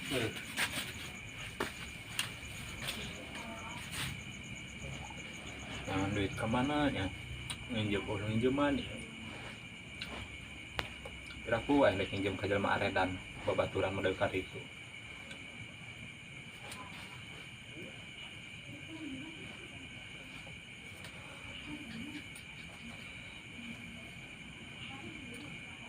Eh. Jangan duit kemana ya? Nginjem orang nginjeman ya. Kira aku aing rek nginjem ka jelema aredan babaturan model karitu.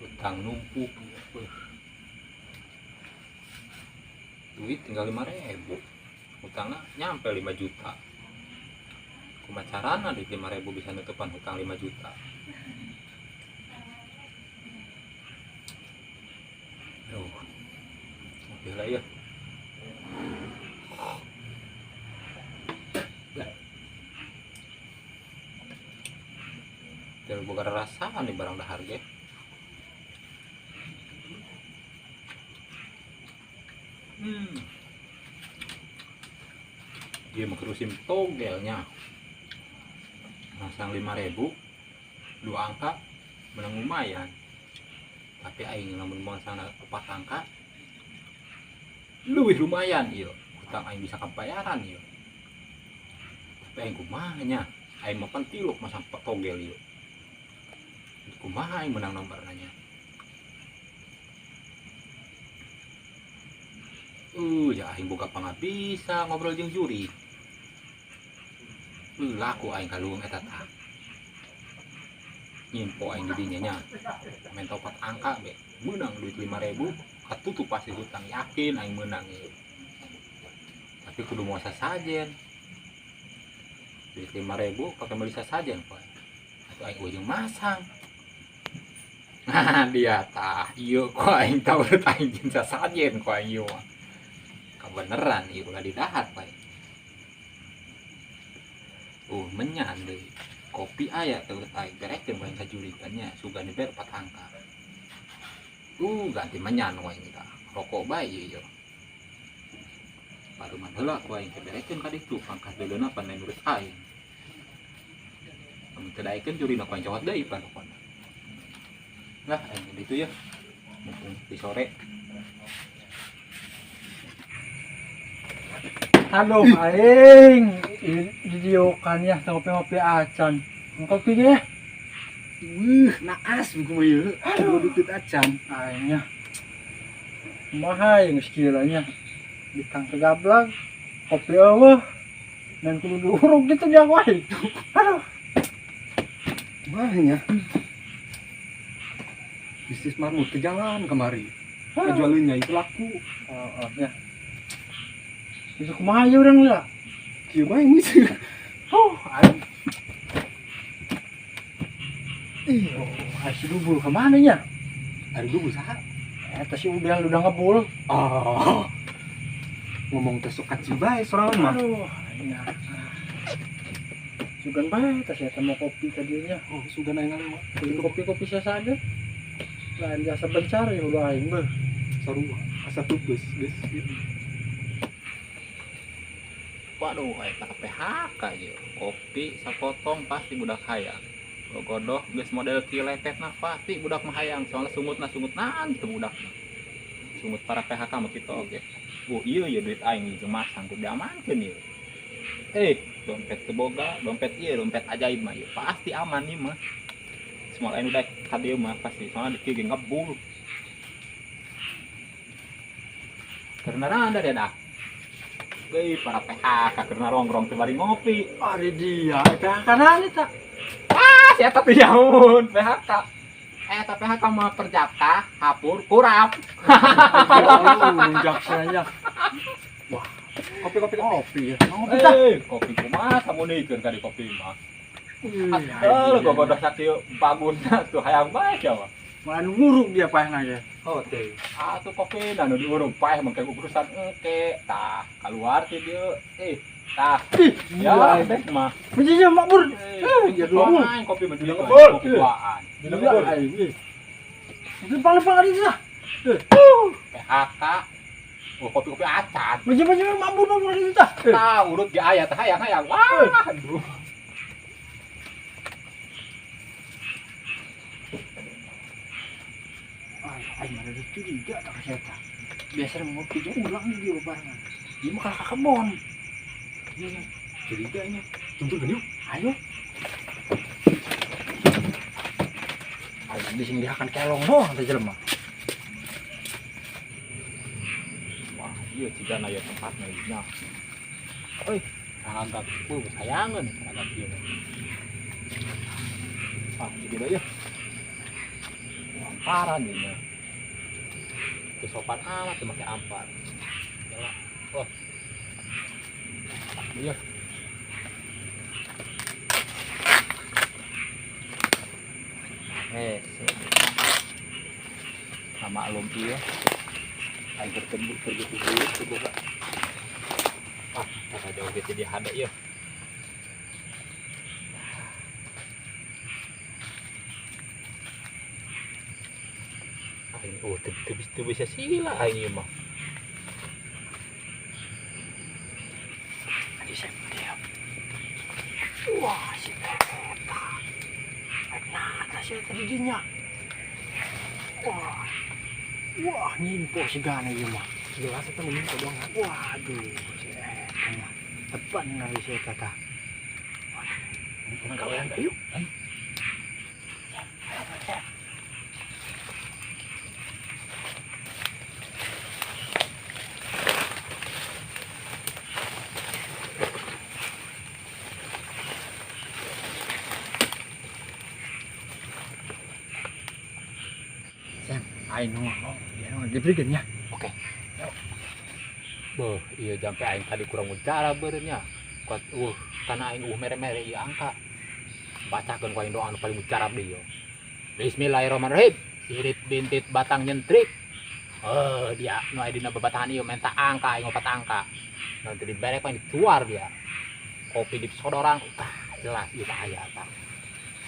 Hutang numpuk. Duit tinggal 5.000, hutangnya nyampe 5 juta. Kumaha carana duit 5.000 bisa nutupan hutang 5 juta? Aduh, oke lah ya. Terlalu boga rasa nih barang dahar ge. Dia mau kerusim togelnya. Masang 5.000 dua angka menang lumayan. Tapi aing lamun masang 4 angka leuwih lumayan ieu. Hutang aing bisa kabayaran ieu. Tapi aing kumaha nya? Aing mah pan tiluk masang togel ieu. Kumaha aing menang nomorna nya? Ya aing boga pangabisa ngobrol jeung juri. Laku aing kaluung eta tah. Nyimpo aing di dinya nya. Main topat angka be, meunang duit 5.000, katutup pasti hutang, yakin aing meunang ieu. Tapi kudu moal sasajen. Duit 5.000 pake meuli sasajen poe. Atuh aing ujung masang. Nah, dia tah ieu ku aing tah urut aing jeung sasajen ku aing ieu mah. Kebeneran ieu ulah didahar poe. Menyan deui. Kopi aya teh urut aing berekeun wae ka jurikannya, sugan diber 4 angka. Ganti menyan wae kita. Rokok bae ieu ieu. Baru mah heula ku aing teh berekeun ka ditu, pangkas deuleuna pan lain urut aing. Lamun teu daekeun jurina ku aing cawat deui pan pokona. Lah aing ditu ya. Mumpung di sore. Aduh, aing didiokan ya ngopi-ngopi acan. Ngopi ge. Wih, naas buku mah ieu. Aduh, duit acan. Aing nya. Kumaha yang geus kieu nya. Bitang kegablag, kopi eueuh. Dan kudu diuruk gitu dia wae. Aduh. Kumaha nya? Bisnis marmut ke jalan kemari. Kejualannya itu laku. Oh, ya. Bisa kumaha ieu urang lah. Kieu bae geus. Oh, aing. Ih, oh, si Dubul ke mana nya? Ari Dubul saha? Eta si Udel udah ngebul. Oh. Ngomong teh sok kaci bae sorangan mah. Aduh, aing. Sugan bae teh eta mau kopi ka dieu nya. Oh, sugan aing ngalewat. Beli kopi-kopi sasaja. Lain jasa bencar ya ulah aing beuh. Sarua, asa tubes geus. Waduh, eta ke PHK ieu. Kopi sapotong pasti budak hayang. Gogodoh geus model kieu lepetna pasti budak mah hayang, soalna sungutna sungutnaan kitu budak mah. Sungut para PHK mah kitu oge. Ieu ieu duit aing jeung masang kudu diamankeun ieu. Dompet teu boga, dompet ieu dompet ajaib mah ieu pasti aman ieu mah. Semua lain udah ka dieu mah pasti, soalna di kieu ge ngebul. Karena rada dia dah. Euy, para PHK keur rongrong teh bari ngopi. Ari dia, PHK naon eta? Ah, si eta teh nyaun PHK. Eta PHK mah perjaka, hapur, kurap. Lunjak nya. Wah, kopi-kopi kopi ya. Ngopi tah. Kopi kumaha samunikeun ka di kopi mah. Atuh, gogodoh sakieu bagusna tuh hayang bae sia mah. Malah nu nguruk dia paehna ge. Oh, teh. Atuh kopi na nu diuruk paeh mah urusan engke. Tah, keluar ti dieu. Tah. Ya, teh mah. Menjadi makmur. Ya dua aing kopi mah Dina ngebul. Kopi duaan. Dina ngebul. Aing. Lempang-lempang ari lah. PHK. Oh, kopi-kopi acan. Menjadi makmur makmur ari tah. Tah, urut ge aya tah hayang-hayang. Wah, aduh. Aing mana ada curiga tak ka eta. Biasa ngopi jeung urang di dieu barengan. Ieu mah kalah ka kebon. Iya, curiga nya. Tuntun yuk. Ayo. Ayo bising dihakan kelong doang teh jelema. Wah, ieu cigana ieu tempatna ieu nya. Euy, agak sayangeun agak ieu. Ah, jadi ieu. Amparan ieu nya. Teu sopan amat teu make ampar. Yalah. Oh. Iya. Sama maklum ieu. Aing bertemu pergi boga. Ah, kata jauh gitu dia hade ieu. Aing oh teu bisa sila aing ieu mah. Ayo saya dia. Wah, si eta. Nah, si eta di dinya. Wah. Wah, nyimpo sigana ieu mah. Jelas eta mah nyimpo doang. Waduh, si eta mah. Tepan ngari si eta tah. Waduh, urang gawean bae yuk. Ayo. Sam, aing ngomong, dia ngomong diberikan ya. Oke. Beuh, ieu jampe aing tadi kurang bicara beureun nya. Kuat kana aing mere-mere ieu angka. Bacakeun ku aing doa anu paling mujarab deui ieu. Bismillahirrahmanirrahim. Sirit bintit batang nyentrik. Dia nu aya dina babatangan ieu menta angka aing opat angka. Nanti dibere ku aing dituar dia. Kopi disodoran, tah jelas ieu tah aya tah.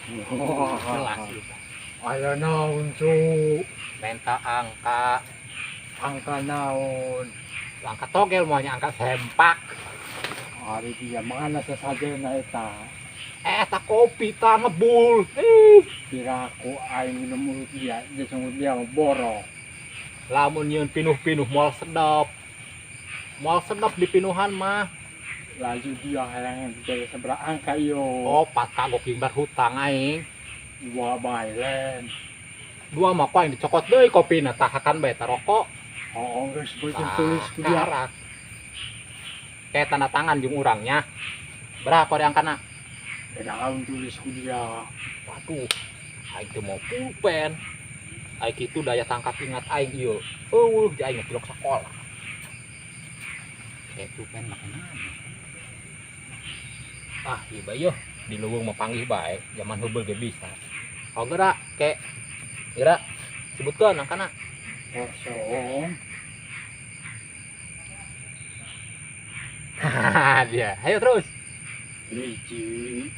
Jelas ieu tah. Aya naon cu? Menta angka. Angka naon? Angka togel maunya angka sempak. Ari dia mana sesajena eta? Eta kopi ta ngebul. Piraku aing minum mulut dia, dia sungut dia borok. Lamun nyeun pinuh-pinuh moal sedap. Moal sedap di pinuhan mah. Laju dia hayang jadi seberapa angka iyo. Oh, pat kagok jeung berhutang aing. Dua bailen. Dua mah ku aing dicokot deui kopina tahakan bae ta rokok. Oh, geus beuteung tulis ku dia. Kayak tanda tangan jeung urangnya. Berapa ada angkana? Daun tulis ku dia. Waduh, aing teu mau pulpen. Aing kitu daya tangkap ingat aing ieu. Eueuh, ja aing tilok sakola. Kayak pulpen makanan. Ah, ieu bae yeuh, di leuweung mah panggih bae, zaman heubeul ge bisa. Oh gerak, kek. Gerak. Sebutkeun angkana. 0. Hahaha, dia. Ayo terus. 1.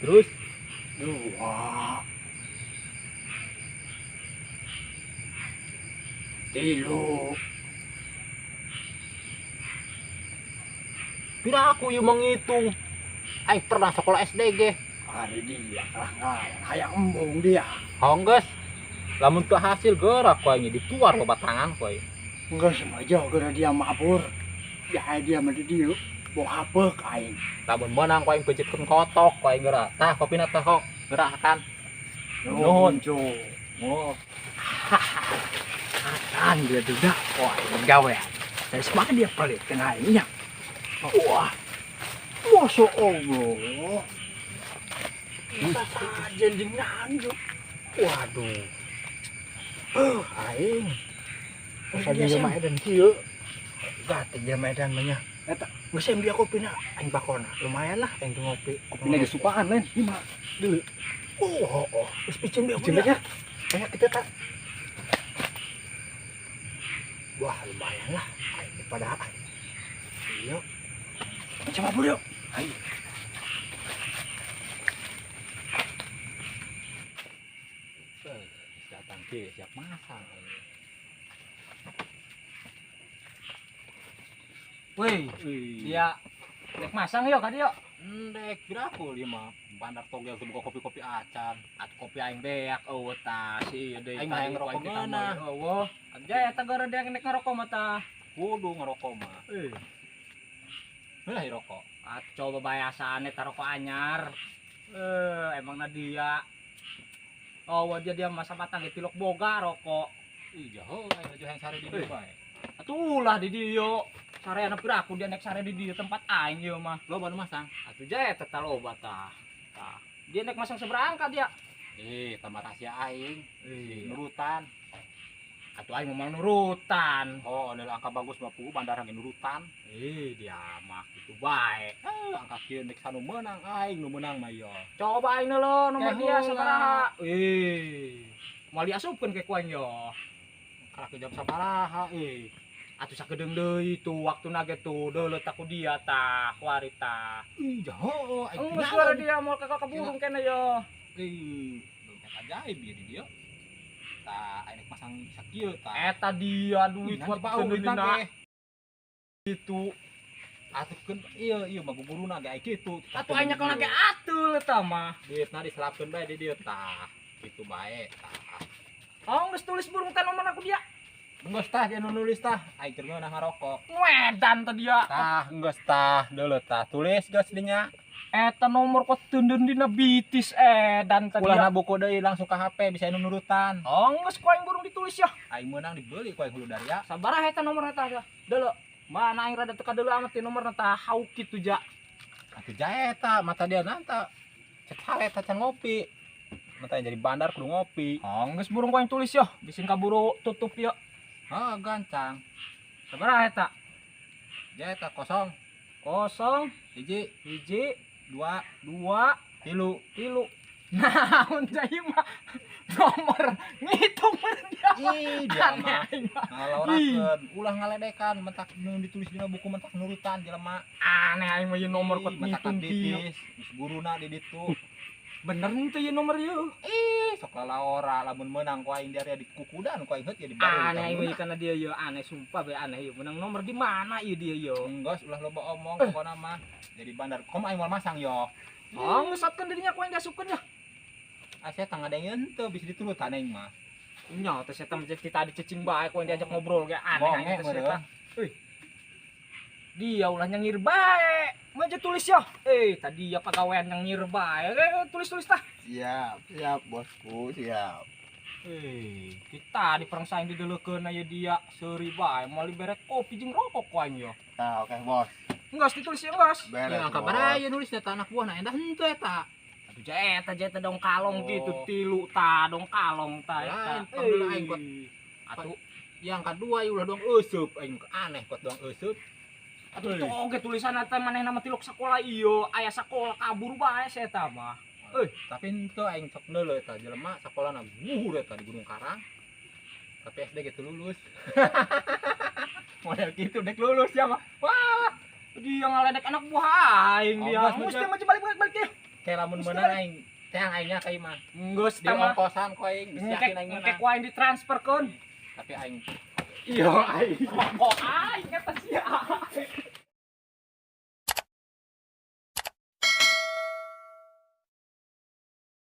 Terus 2. 3. Pira aku ieu menghitung. Aing pernah sekolah SD ge. Ari dia kalah ngawan, hayang embung dia. Honggeus. Lamun teu hasil gerak ku aing dituar babatangan ku aing. Geus mah jauh geura dia mabur. Ya dia mah di dieu. Bawa hapeuk aing. Lamun meunang ku aing peucitkeun kotok ku aing geura. Tah kopina teh kok gerakan. Nuhun cu. Oh. Kan dia juga. Wah, aing gawe. Dari semana dia pelit kena aingnya. Wah. Masya Allah. Bisa saja dengan Waduh. Aing. Masa dia mah edan kieu. Gate jelema edan mah nya. Eta geus em dia kopina aing bakona. Lumayan lah aing tuh ngopi. Kopina geus supaan lain. Ieu mah deui. Oh, oh. Geus picen dia. Picen ya. Kayak kita tak. Wah, lumayan lah. Aing daripada iya. Macam apa yuk? Ayo. Datang ke siap masang. Wih, dia dek masang yuk kadi yuk. Dek berapa lima? Bandar togel tuh buka kopi-kopi acan. Atuh kopi aing beak eueuh tah si ieu deui. Aing mah hayang ngerokok ngeunah. Eueuh. Aja eta gara dia nek ngerokok mah tah. Kudu ngerokok mah. Eh. Heula rokok. Atuh coba bayasane tah rokok anyar. Eh, emang na dia. Oh, dia dia masa batang ge tilok boga rokok. Ih, jauh aing aja hayang sare di dieu bae. Atuh ulah di dieu. Sareana piraku dia nek sare di dieu tempat aing ieu mah. Loba nu masang. Atuh jae eta tah loba tah. Tah. Dia nek masang seberangkat dia. Eh, tambah rahasia aing. Eh, Nurutan. Atuh aing mah nurutan. Oh, ada angka bagus mah pugu bandar ge nurutan. Eh, dia mah kitu bae. Eh, angka kieu nek sanu meunang aing nu meunang mah ieu. Coba aing lo nomor Teh dia heula. sabaraha. Eh, moal diasupkeun ke ku aing yo. Karak jam sabaraha eh. Atuh sakedeung deui tuh waktuna ge tuh deuleut aku dia tah kuari tah. Ih, jauh aing. Geus suara dia moal kakak keburung kene yo. Ih, dompet ajaib ieu di dieu. Tah, aing masang sakieu tah. Eta dia duit buat buat bau duitna duitna ge. itu. Atuh keun ieu ieu mah guguruna ge aya kitu. Atuh aing nyekel ge atul eta mah. Duitna diselapkeun bae di dieu tah. Kitu bae tah. Oh, geus tulis burung teh nomor aku dia. Geus tah dia nu nulis tah. Aing keur ngeunah ngarokok. Wedan teh dia. Tah, geus tah, deuleu tah. Tulis geus dinya. Eta nomor kok teunden dina bitis edan teh Ulah dia. na buku deui langsung ke HP bisa nu nurutan. Oh, geus ku aing burung ditulis ya. Aing meunang dibeli ku aing hulu daria. Sabaraha eta nomor eta ya. Deuleu. Mana aing rada teu kadeuleu amat teh nomorna tah hau kitu ja. Atuh jae eta mata dia nanta. Cek sare eta can ngopi. Mata jadi bandar kudu ngopi. Oh, geus burung ku aing tulis ya. Bising kaburu tutup ya. Oh, gancang. Sabaraha eta? Jae eta kosong, Kosong, hiji, hiji, dua, dua, tilu. tilu. Naon jai mah nomor ngitung meureun dia mah. Ih, dia Aneh mah aing mah. ngalorakeun, ulah ngaledekan, mentak nu ditulis dina buku mentak nurutan jelema. Aneh aing mah ieu nomor kot Ih, mentak ngitung kieu. bitis, geus guruna di ditu. Bener henteu ieu nomor ieu? Ih, sok lalaora lamun meunang ku aing diarea di kukudan ku aing heut ya di bari. Aneh aing mah kana dia ieu, aneh sumpah bae aneh ieu. Menang nomor di mana ieu dia ieu? Enggeus ulah loba omong pokona mah. Jadi bandar kom aing moal masang yo. Oh, geus satkeun dirinya ku aing diasupkeun ya. Ah, saya tangga dengeun teu bisa diturutan aing mah. Nya teh saya teh tadi cicing bae ku aing diajak ngobrol ge aneh aing Bonge teh meureun. eta. Euy. Dia ulah nyengir bae. Maju tulis ya. Eh, tadi ya pagawean nyengir bae. Eh, tulis-tulis tah. Siap, siap bosku, siap. Eh, kita di perang saing dideleukeun aya dia seuri bae moal dibere kopi jeung rokok ku aing yo. Nah, oke bos. Enggeus ditulis ya enggeus. Beres. Ya angka Bos. baraya nulis eta anak buah na endah henteu eta. Aduh eta eta dong kalong Oh. gitu tilu ta dong kalong ta eta. Lain, pangdeuleu aing kot. Atuh Yang kedua ieu ulah doang eusup aing aneh kot doang eusup. atuh itu oge tulisan eta manehna mah tilok sakola ieu aya sakola kabur bae saya eta mah. Euy, tapi henteu aing sok neuleuh eta jelema sakolana guhur eta di Gunung Karang. Tapi SD gitu lulus. Model gitu dek lulus ya mah. Wah, dia ngaledek anak buah aing dia. Oh, Mesti maju balik balik balik ya. Kayak lamun Mesti meunang balik. aing teang aingnya ka imah. Enggeus Di tah mah. ongkosan ku aing geus Engkek yakin aing engkek meunang. ku aing ditransferkeun. Tapi aing Iya aing. Rokok aing eta sia.